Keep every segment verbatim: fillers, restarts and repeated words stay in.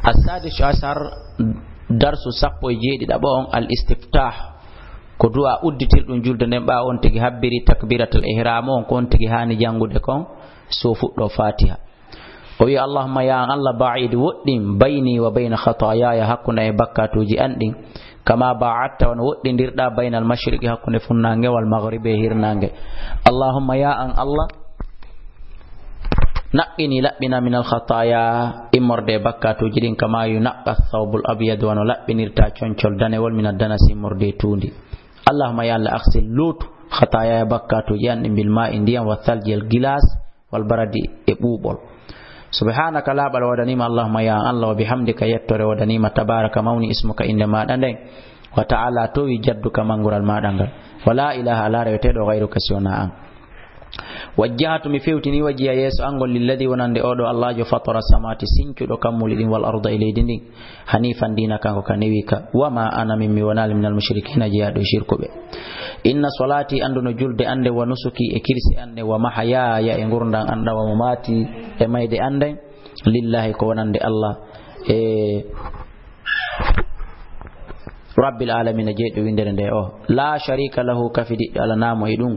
As-sadisu ashar, darsu sappo e jeeɗiɗaɓo on, al istiftah, ko du'a udditirɗum julde nden, ɓaawo on tigi habbiri takbiratul ihram on, ko on tigi haani jangude kon, so fuɗɗo Fatiha. O wi'i, "Allahumma, ya an Allah, ba'id, woɗɗin, bayni wa bayna khatayaya, hakkunde e bakkatuuji an ɗin, kama ba'adta, wano woɗɗindirɗa, bayna al mashriqi, hakkunde funnaange, wal maghribi, e hirnaange." Allahumma, ya an Allah, naqqini, laɓɓina, min al khataya, immorde e bakkatuuji ɗin, kama yunaqqa thawbul abyad, wano laɓɓinirta concol danewol, min ad danasi, immorde e tuundi. Allahumma, ya Allah, aghsil, luutu, khatayaya, bakkatuuji an ɗin, bil ma'i, ndiyam, wa thalji, e gilas, wal baradi, e ɓuuɓol. Subhanaka, laaɓal waɗaniima, Allahumma, ya Allah, wa bihamdika, yettoore waɗaniima, tabaraka, mawni, ismuka, innde maaɗa nden, wa ta'ala, toowi, jadduka, manngural maaɗa ngal. Wa la ilaha, alaa reweteeɗo, ghayruka, si wonaa an. Wajjahtu, mi fewtini, wajhiya, yeeso an ngon, lilladi, wonande oo ɗoo Allaajo, fatara samawati, sincuɗo kammuuli ɗin, wal arda, e leydi ndin, hanifan, diina kanko ka newi ka, wa ma ana, min mi wonaali, minal mushrikina, jeyaaɗo e shirkuɓe. Inna solati, anndu no julde an nden, wa nusuki, e kirsi an ɗen, wa mahayaya, e ngurndan an ɗan, wa mamati, e mayde an nden, lillahi, ko wonande Allah, e rabbil alamina, jeyɗo winndere nde o. La sharika lahu, kafidiɗɗo alaa mo e ɗum.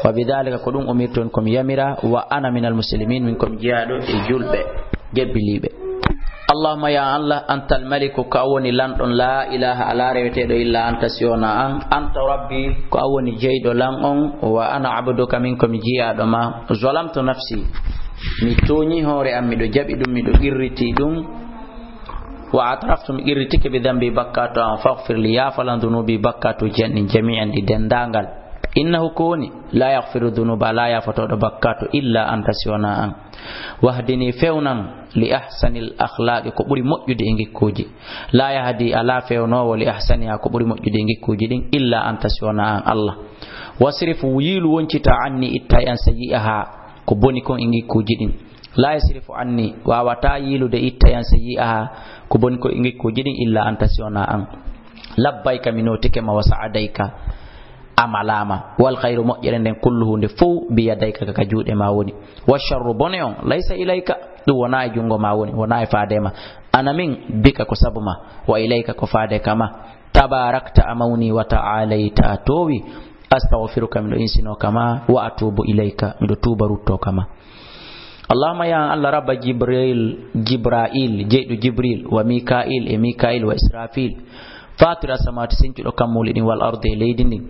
Wa bidhalika, ko ɗum umirtu, ko mi yamira. Wa ana minal muslimin, min ko mi jeyaaɗo e julɓe, jebbiliiɓe. Allahumma, ya Allah, antal maliku, ko a woni lanɗon, la ilaha, alaa reweteeɗo illa anta, si wonaa an. Anta rabbi, ko a woni jeyɗo lan on. Wa ana abduka, min ko mi jiyaaɗo ma. Zalamtu nafsi, mi tooñi hoore am, miɗo jaɓi ɗum, miɗo qirriti ɗum. Wa ataraftu, mi qirritike, bi dambi, bakkatu am. Faghfir li, yaafalan, dunubi, bakkatuuji an ɗin, jami'an, ɗi denndaangal. Innahu, ko woni, la yaghfiru dunuba, alaa yaafotooɗo bakkatu, illa anta, si wonaa an. Wahdini, fewnan, li ahsanil akhlaqi, ko ɓuri moƴƴude e ngikkuuji. La yahdi, alaa fewnoowo, li ahsaniha, ko ɓuri moƴƴude e ngikkuuji ɗin, illa anta, si wonaa an, Allah. Wasrif, yiilu, woncita, anni, itta e an, sayyi'aha, ko boni kon e ngikkuuji ɗin. La yasrifu anni, waawataa yiilude, itta e an, sayyi'aha, ko boni kon e ngikkuuji ɗin, illa anta, si wonaa an. Labbayka, mi nootike ma, wa sa'adayka, a malaama. Wal khayru, moƴƴere nden, kulluhu, nde fow, bi yadayka, ka, ka juuɗe ma woni. Wa sharru, bone on, laysa ilayka, ɗum wonaa e junngo ma woni, wonaa e faade ma. Ana min, bika, ko sabu ma, wa ilayka, ko faade ka ma. Tabarakta, a mawni, wa ta'alayta, a toowi. Astaghfiruka, miɗo insinoo ka ma, wa atubu ilayka, miɗo tuuba ruttoo ka ma. Allahumma, ya an Allah, rabba Jibril, Jibra'il, jeyɗo Jibril, wa Mika'il, e Mika'il, wa Israfil, fatira samawati, sincuɗo kammuuli ɗin, wal ardi, e leydi ndin,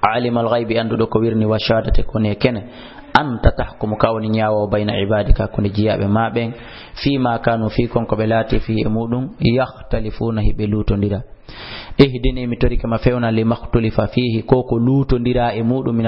alimal ghaybi, annduɗo ko wirni, wa shahadati, ko woni e kene, anta tahkumu, ka woni ñaawoowo, bayna ibadika, hakkunde jiyaaɓe ma ɓen, fima kanu, fii kon ko ɓe laati, fii e muɗum, yakhtalifuna, hiɓe luutondira. Ihdini, mi torike ma, fewnan, lima khtulifa fihi, ko ko luutondiraa e muɗum, min